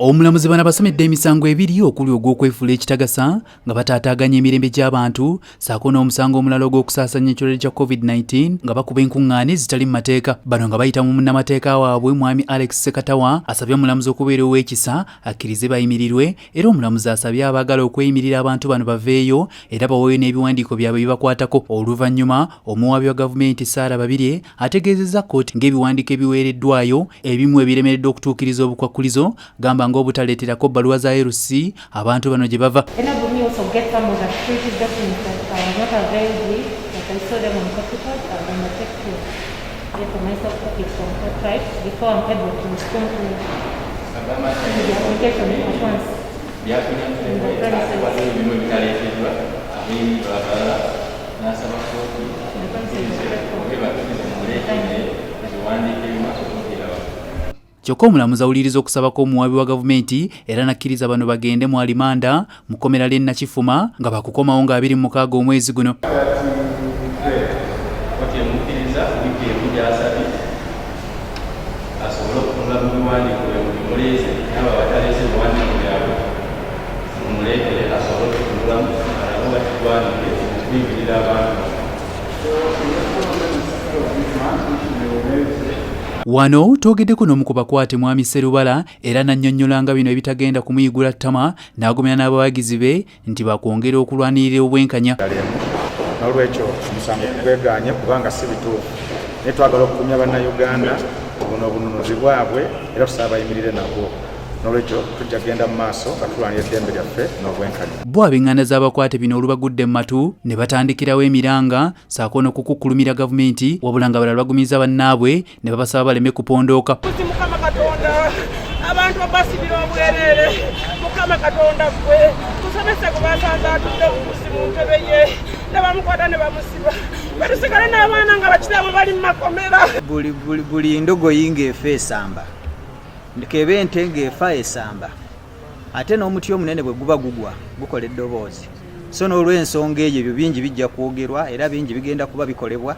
Omulamuzi bano abasomedde emisango ebiri okuli ogw'okwefuula ekitagasa nga bataataaganya emirembe gy'abantu ssaako n'omusango omulala ogw'okusaasaanya ekirwadde kya COVID-19 nga bakuba enkuŋŋaana ezitali mu mateeka. Bano nga bayita mu munnamateeka waabwe Mwami Alex Ssekatawa asabye omulamuzi okubeera ow'ekisa akkirize bayimirirwe era omulamuzi asabye abaagala okweyimirira abantu bano baveeyo era baweeyo n'ebiwandiiko byabwe ebibakwatako. Oluvannyuma omuwaabi wa gavumenti Sarah Babirye ategeezezza kkooti ng'ebiwandiiko ebiweereddwayo ebimu ebiremereddwa okutuukiriza obukwakkulizo gamba ng'obutaleeterako bbaluwa za LC abantu bano gye bava. Kyokka omulamuzi awuliriza okusaba kw'omuwaabi wa gavumenti era n'akkiriza bano bagende mu alimanda mu kkomera ly'e Nakifuma nga bakukomawo nga 26 omwezi guno. Wano twogeddeko n'omu ku bakwate Mwami Sserubala era n'annyonnyola nga bino ebitagenda kumuyigula ttama n'agumya n'abawagizi be nti bakwongera okulwanirira obwenkanya. N'olwekyo omusango tugwegaanye kubanga si bituufu naye twagala okugumya Bannayuganda buno obununuzi bwabwe era tusaba bayimirire nabwo. N'olwekyo tujja kugenda mu maaso nga tulwanira eddembe lyaffe n'obwenkanya. Bo ab'enganda z'abakwate bino olubagudde mu matu ne batandikirawo emiranga ssaako n'okukukkulumira gavumenti wabula nga balala bagumiza bannaabwe ne babasaba baleme kupondooka. Mukama Katonda abantu obasibira obwereere Mukama Katonda gwe musomesa gwe basanze atudde obukusi mu ntebe ye ne bamukwata ne bamusiba batusigale n'abaana nga bakitaabwe bali mu makomera. Buli ndogoyi ng'efa esamba k'ebe ente ng'efa esamba ate n'omuti omunene bwe guba gugwa gukola eddoboozi so n'olw'ensonga eyo ebyo bingi bijja kwogerwa era bingi bigenda kuba bikolebwa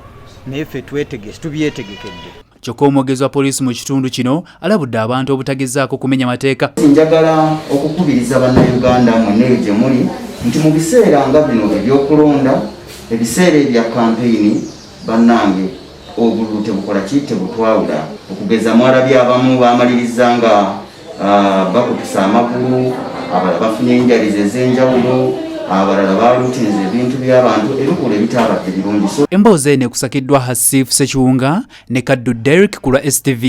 naye ffe tubyetegekedde. Kyokka omwogezi wa poliisi mu kitundu kino alabudde abantu obutagezaako kumenya mateeka. Njagala okukubiriza Bannayuganda mwenna eyo gye muli nti mu biseera nga bino ebyokulonda, ebiseera ebya kampeyini, bannange obululu tebukola ki, tebutwawula. Okugeza mwalabye abamu bamaliriza nga bakutusa amagulu, abalala bafunye injuries ez'enjawulo, abalala baluutinze ebintu by'abantu ebikolwa ebitaabadde birungi. Emboozi eno ekusakiddwa Hasif Ssekiwunga ne Kaddu Derrick ku lwa STV.